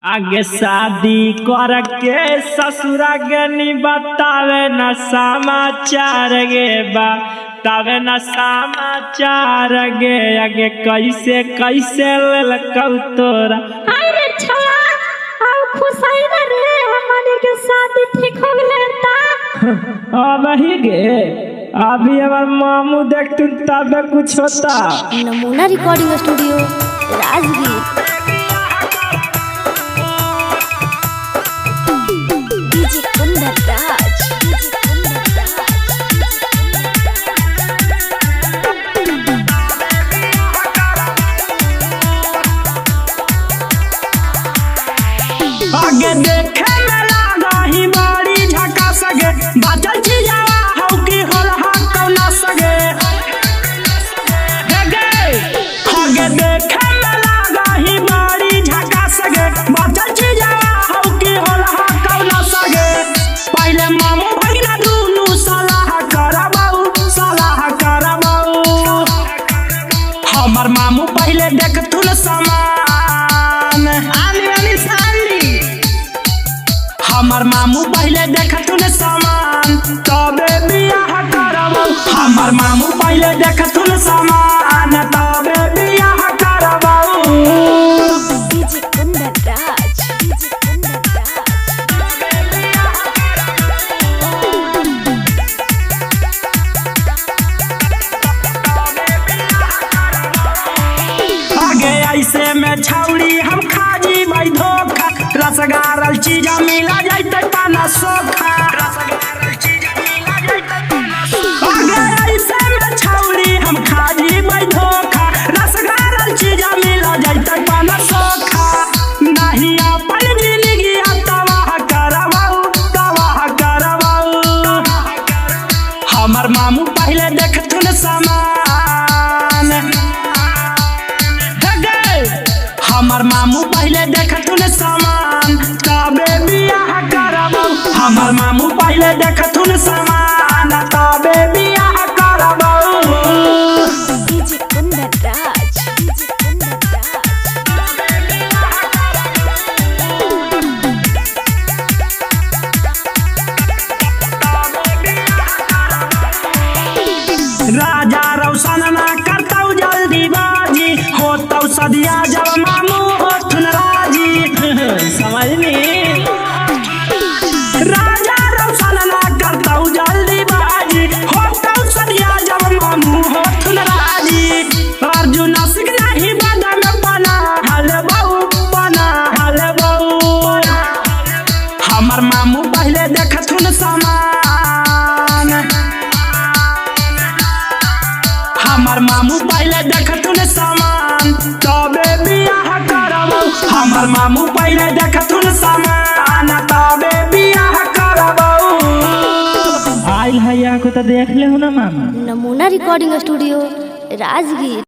आगे शादी कर के ससुरा के नी बतावे न समाचार गे बा तवे न समाचार गे। आगे कैसे कैसे ललकौ तोरा। हाय रे छोड़ा, अब खुश है ना रे, हमारे के शादी ठीक हो गेलै ता। अब ही गे अभी हमार मामू देखतुन तबे कुछ होता। नमूना recording studio Rajgir. DJ Kundan Raj, DJ Kundan Raj. आगे देखे में लागा ही बड़ी झका सगे बाचल चिजावा हौ की होल हा कौना सगे। हे गे आगे देखे में लागा ही बड़ी झका सगे बाचल चिजावा हौ की होल हा कौना सगे। पहले मामू भगिना दुनु सलाह करबाऊ सलाह करबाऊ। हमर मामू पहले देखथुन सामान आनी आनी साली। हमर मामू पहले देखथुन सामान तबे बियाह करबौ। हमर मामू पहले देखथुन सामान तबे बियाह करबौ। DJ Kundan Raj, DJ Kundan Raj. आगे ऐसे में छौड़ी हम खाजी भाई धोखा रसगारल चीज मिला जैते पाना सोखा। आगे ऐसे में छौड़ी हम खाजी भाई धोखा रसगारल चीज मिला जैते पाना सोखा। नहीं अपन जिंदगी तबाह करबाऊ तबाह करबाऊ। हमर मामू पहले देखथुन सामान। हमर मामू पहले देखथुन सामान तबे बियाह करबौ। हमर मामू पहले देखथुन सामान तबे बियाह करबौ। DJ Kundan Raj, DJ Kundan Raj. राजा रौशन ना करतौ जल्दी बाजी होतौ सदिया जब मामू होथुन राजी। समझनी राजा रौशन ना करतौ जल्दी बाजी होतौ सदिया जब मामू होथुन राजी। अर्जुन सिख नहीं बदन बना हलबऊ बना हलबऊ। हमर मामू पहले देखथुन सामान। हमर मामू पहले देखथुन सामान तबे बियाह करबौ। हमर मामू पहले देखथुन सामान तबे बियाह करबौ। आइल है यहाँ को तो देख ले हो ना मामा। नमूना रिकॉर्डिंग स्टूडियो राजगीर।